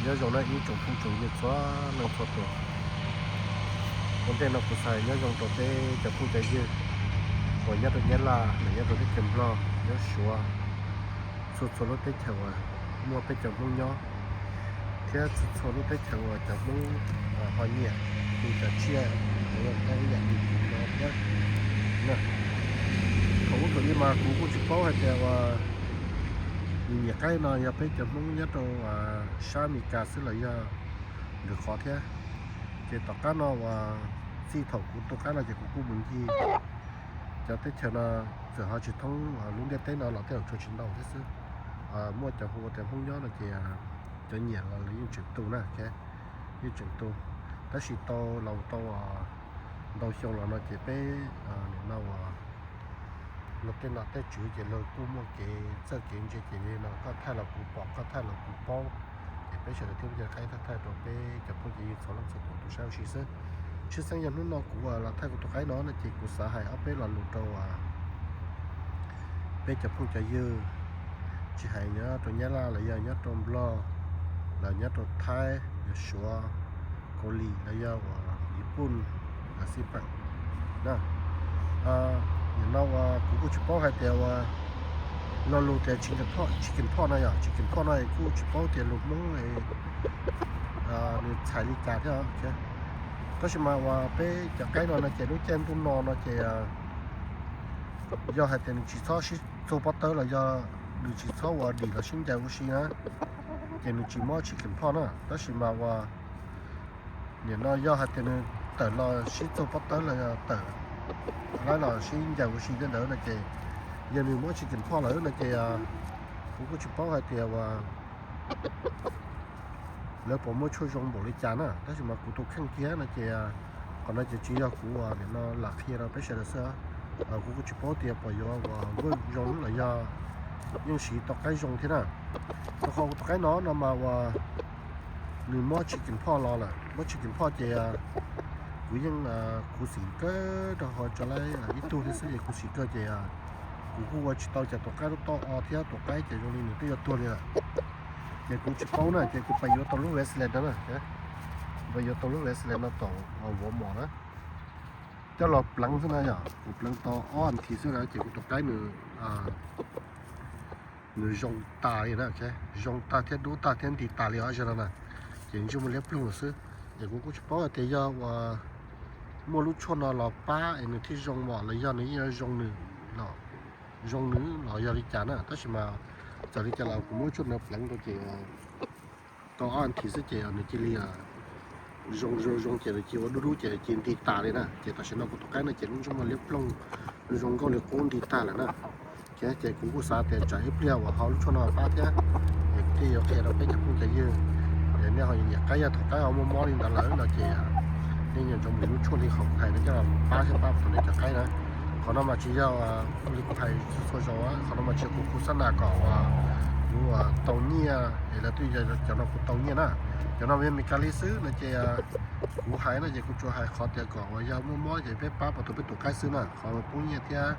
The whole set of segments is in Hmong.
Nyob zoo na ib tsoom phooj tsoom ywg txhua leej txhua tus. Ua ntej no kuv xav nyob zoo rau peb cov phooj cov ywg uas nyob rau Nyab Laj, nyob rau teb chaws Nplog, nyob Suav, txhua txhua lub teb chaws uas muaj peb cov Hmoob nyob, thiab txhua txhua lub teb chaws uas cov Hmoob ho nyiam tus cov tsiaj uas yog ib yam li kuv no thiab. Thaum ub thaum ub mas kuv kuj tsis paub hais tias uas nws nyiam qaib no yog peb cov Hmoob nyob rau sab Amelikas xwb los yog lwm qhov thiab. Ces tom qab no uas txij thaum kuv tu qaib no ces kuv kuj mus ncig cov teb chaws no, txawm ho tsis thoob lub ntiaj teb no los tej zaum tshuav tsis ntau thiab xwb. Muaj cov hu ua tias Hmoob nyob no ces cov nyiam los lawv yeej tseem tu na, yeej tseem tu. Tab sis tau los tau ntau xyoo los no ces peb nim no uas luag tej nom tej tswv ces luag kuj muaj kev txawj kev ntse ces li no koj thaij los kuv pom, koj thaij los kuv paub. Ces peb sawv daws thiaj muaj cov qaib thaij thaij rau peb cov phooj cov ywg txhua leej txhua tus tu saib ua si xwb. Tshwj xeeb yog hnub no kuv los thaij kuv tus qaib no no ces kuv xav hais ob peb lo lus rau peb cov phooj cov ywg, tsis hais nyob rau Nyab Laj los yog nyob rau Nplog, los nyob rau Thaib, Suav, Kaus Lim los yog uas Yiv Pun, Xib Pam na. Nim no uas kuv kuj tsis paub hais tias uas lo lus tias chicken pox no yog chicken pox no kuj tsis paub tias lus Hmoob nws txhais li cas thiab. Tab sis mas uas peb cov qaib no no ces lub caij ntuj no no ces yog hais tias nws tsis txhob sib txug pob tawb los yog nws tsis txhob ua dim los sib ncaws ua si na, ces nws tsis mob chicken pox na. Tab sis mas uas nim no yog hais tias nws tawm los sib txug pob tawb los yog tawm laib los sib ncaws ua si tej ntawd no ces yog nws mob chicken pox lawm no ces kuv kuj tsis paub hais tias uas lawv puas muaj tshuaj zoo npaum li cas na. Tab sis mas kuv tus kheej kiag no ces qhov no ces tsis yog kuv uas nim no lam qhia rau peb sawv daws xwb. Kuv kuj tsis paub tias puas yuav uas ua zoo los yog yeej siv tau qaib zoo thiab na. Rau qhov kuv tus qaib no no mas uas nws mob chicken pox los lawm, mob chicken pox ces kuv yeej khuv xim kawg rau qhov tso laib ib tug thiab xwb ces khuv xim kawg ces kuv kuj ua tsis tau cas, tus qaib lub taub o thiab tus qaib ces zoo li nws twb yuav tuag li lawm. Ces kuv tsis paub na ces kuv pais yuav tau lub Vaseline no na, pais yuav tau lub Vaseline no tom Walmart na, coj los pleev xwb na yom. Kuv pleev tau ob as thiv xwb na ces kuv tus qaib nws nws zoo tas li na, zoo tas thiab dub tas thiab nti tas li os zaum no na. Ces ntsej muag liab ploog lawm xwb. Ces kuv kuj tsis paub hais tias yog uas muaj lub tshuaj no los pab es nws thiaj zoo mom los yog nws yeej yuav zoo nws los zoo nws los yog li cas na. Tab sis mas txawm li cas los kuv muab lub tshuaj no pleev rau ces tau ob as thiv xwb ces nws cia li zoo zoo zoo ces nws cia ua dub dub ces nws cia nti tas li na. Ces tam sim no kuv tus qaib no ces lub ntsej muag liab ploog zoo nkauj li qub nti tag lawm na. Ces kuv kuj xav tias tsam ib pliag uas ho lub tshuaj no pab thiab, es kuv thiaj yuav qhia rau peb cov phooj cov ywg. Es nej ho nyiam qaib, yog thaum qaib ho muaj mob li ntawd lawm no ces nej nco ntsoov mus yuav lub tshuaj li qhov kuv hais no coj los pab thiab pab tau nej cov qaib na. Qhov no mas tsis yog li kuv hais txhua zaus, qhov no mas tsis yog kuv kuv xab nas kom uas kuv tau nyiaj es lawv twb yog cov no kuv tau nyiaj na. Cov no yog Meskas li xwb no ces kuv hais no ces kuv tsuas hais qhov tias kom uas yog muaj mob ces peb pab pab tau peb tus qaib xwb na. Qhov poob nyiaj thiab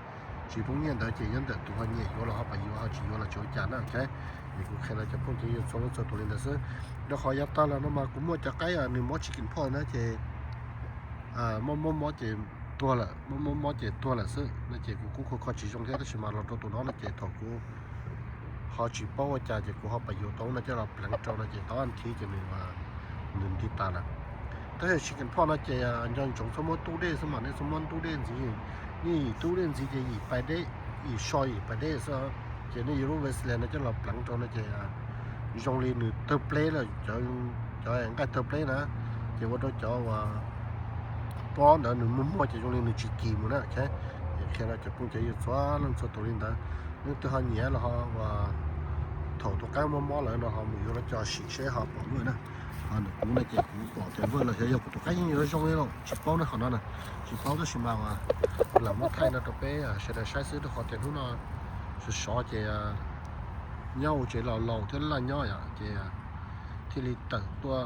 tsis poob nyiaj ntawd ces nyob ntawm tus ho nyiam yuav los ho pab yuav, ho tsis yuav los tsis ua cas na. Es kuv qhia rau cov phooj cov ywg txhua leej txhua tus li ntawd xwb. Rau qhov yav tag los no mas kuv muaj cov qaib nws mob chicken pox na ces mob mob mob ces tuag lawm, mob mob mob ces tuag lawm xwb no ces kuv kuj kho kho tsis zoo thiab. Tab sis mas los rau tus no no ces thaum kuv ho tsis paub ua cas ces kuv ho pab yuav tau no coj los pleev rau no ces tau ob as thiv ces nws nws nti tas lawm. Tab sis chicken pox no ces nco ntsoov txhob muab tub dej xwb mas, nej txhob muab tub dej ntxiv. Nej yim tub dej ntxiv ces yim pais deb, yim so yim pais deb xwb. Ces nej yuav lub Vaseline no coj los pleev rau no ces zoo li nws tawg pleb lawm, cov nqaij tawg pleb na, ces ua rau cov uas pob ntawd nws muag muag ces zoo li nws tsis kis mus na. Qhia rau cov phooj cov ywg txhua leej txhua tus li ntawd. Leej twg ho nyiam los ho uas thaum tus qaib muaj mob lawm no ho mus yuav los coj sim seb ho pom vwj na. Ho ntawm kuv no ces kuv pom tias vwj los xyov yog kuv tus qaib yeej yuav zoo li los tsis paub na, qhov no na tsis paub. Tab sis mas uas lam muab thaij no rau peb sawv daws saib xwb, rau qhov tias hnub no sov sov ces nyob hauv tsev los laus thiab laj nyob yom, ces thiaj li tawm tuaj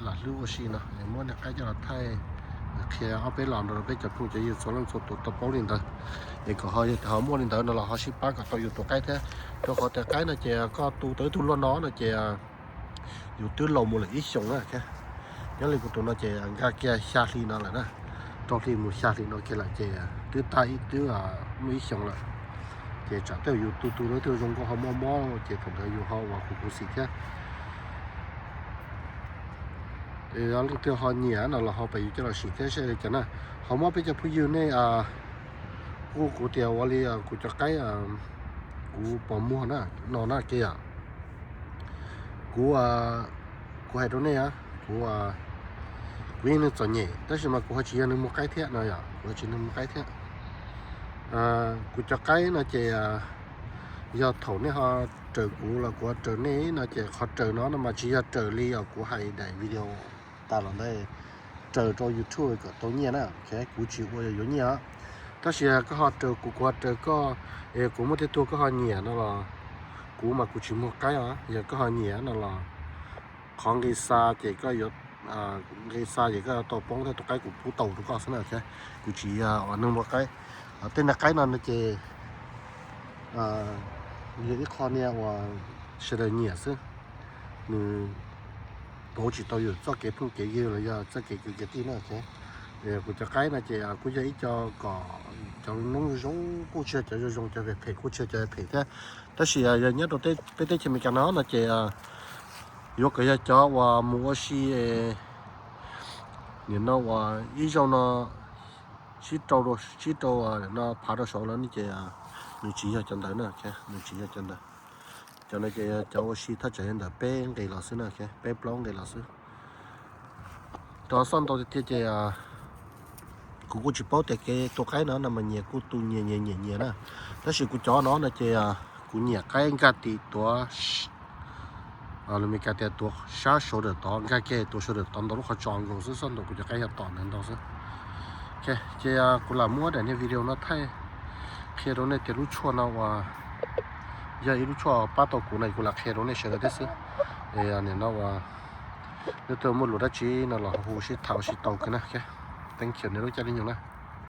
lam hlwb ua si no, muab niag qaib coj los thaij qhia ob peb los rau peb cov phooj cov ywg txhua leej txhua tus tau paub li ntawd. Es kom ho yog tias ho muaj li ntawd no los ho sib pab kom tau yus tus qaib thiab, rau qhov tias qaib no ces koj tu tau ib tug luaj no no ces Yus twb laus mus lawm ib xyoos na. Nyob li kuv tus no ces nkag kiag xya hli no lawm na, rau hli mus xya hli no kiag lawm ces twb tag ib, twb muaj ib xyoos lawm. Ces tsam tej yus tu tu lub twg zoo nkauj ho mob mob ces thaum ntawd yus ho ua khuv khuv xim thiab. Leej twg ho nyiam no los ho pab yus coj los sim thiab seb li cas na. Ho muab peb cov phooj ywg nej kuj kuv tias ua li kuv cov qaib kuv pos muag na, no na ke yom. Kuv, kuv hais rau nej, kuv, kuv yeej neeg txom nyem tab sis mas kuv ho tsis yog neeg muag qaib thiab no yom, kuv tsis neeg muag qaib thiab. Kuv cov qaib no ces yog thaum nej ho raws kuv los kuv ho raws nej no ces qhov raws no no mas tsis yog raws li os kuv hais daim video tas los ntawd, raws rau YouTube kom tau nyiaj na. Kuv tsis ua yuav nyiaj os. Tab sis koj ho raws kuv, kuv ho raws koj, es kuv muaj tej tug koj ho nyiam no los kuv mas kuv tsis muag qaib os. Yog koj ho nyiam no los qhov nqi xa ces koj yuav, nqi xa ces koj yuav tau poob tej tus qaib kuv pub tau rau koj xwb na. Kuv tsis yog ua neeg muag qaib. Tej nag qaib no no ces yog ib qho niag uas sawv daws nyiam xwb, nws pauv tsis tau yus txoj kev phooj kev ywg los yog txoj kev kwv kev tij na. Kuv cov qaib no ces kuj yog ib co kom cov noob zoo kuj tsis yog cov zoo zoo, cov phem kuj tsis yog cov phem thiab. Tab sis yog nyob rau peb teb chaws Amelikas no no ces yuav kom yog cov uas mus ua si nim no uas ib zaug no sib rau, sib rau no phav rau saud lawm no ces nws tsis yog cov ntawd na, nws tsis yog cov ntawd. Cov no ces cov ua si thaj tsam yog ntawm peb nqes los xwb na, peb plaub nqes los xwb. Cov xoj ntau tiag tiag ces kuv kuj tsis paub tias kev tu qaib no no mas nyias kuj tu nyias nyias nyiam nyias na. Tab sis kuv cov no no ces kuv nyiam qaib nkag tim tuav, lus Meskas tias tuav sab shoulder tod, nkag kiag tuav shoulder tod ntau lub qhov tsos nkaus xwb, xoj ntau kuv cov qaib yog tom ntawd ntau xwb. Ces kuv lam muab daim niag video no thaij qhia rau nej tias lub tshuaj no uas yog ib lub tshuaj pab tau kuv na, kuv lam qhia rau nej sawv daws thiab xwb. Es nim no uas leej twg muaj lus dab tsi no los hu sib tham ua si tau kawg na. Thank you nej lub caij lub nyoog na.